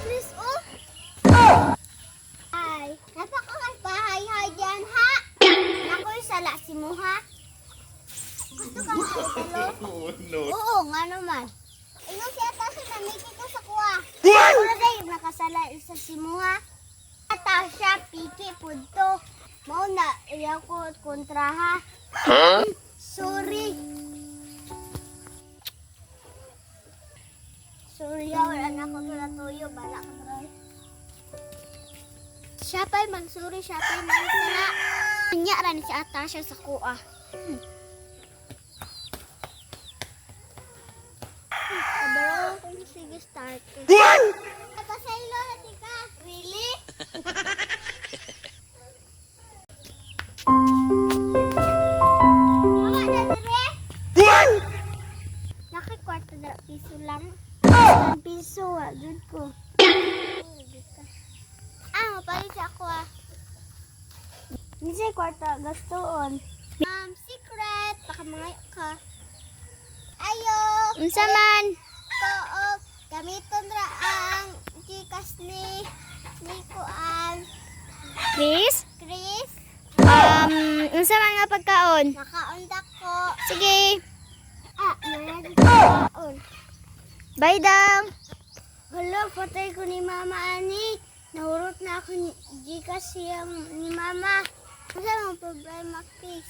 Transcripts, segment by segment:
Chris, oh. Ay, napaka pahay dyan, ha? Nakoy sala si Muha. Gusto ka makitalo? Oh, no. Oo, nga naman. Ingon siya Tasha na miki ko sa kuha. Wala dahil nakasala isa si Muha. Tasha, piki, punto. Mao na, iyaw ko kontra ha. Huh? Sorry. Sorry, ah, wala na ako natuyo. Bala ka bro. Siya pa'y magsuri, siya pa'y magsala. Nya ra ni si Atasha sa kuha. Kabaro kung sige start. Pasaylo na di ka. Really? Mama na dire. Nakikwarta na piso lang. Isang piso, ah, jud ko. Ah, mapalit sa ako ah. Hindi siya kwarta, gastoon. Secret, baka mga ka. Ayo! Unsa man? Kook, gamiton ra ang Gcash ni Kuan, Chris? Chris. Unsa man nga pagkaon? Nakaunda ko. Sige. Ah, nakaon. Bye dang. Hala, patay ko ni Mama ani. Nahurot na ako ni Gcash siyang ni Mama. Ano ang problema, Chris?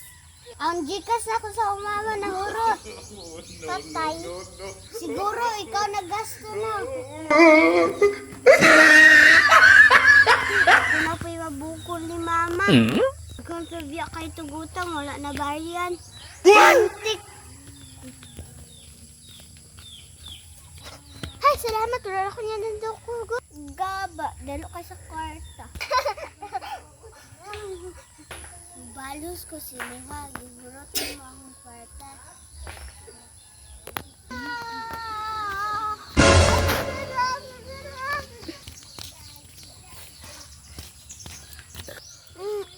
Ang Gcash ako sa mama nahurot. Oh, no, Patay. no, no, no. Siguro ikaw naggasto na. Ako na po'y mabukol ni Mama. Kung pabiya kay tugutang, wala na bariyan. Antik! Ay, salamat. Wala ako niya ng duko. Gaba, dalo ka sa kwarta. Balos ko si Liha. Gigurot mo akong kwarta.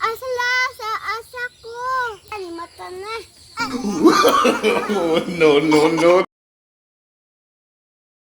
Asala sa asa ko. Alimata na. Oh, no, no, no.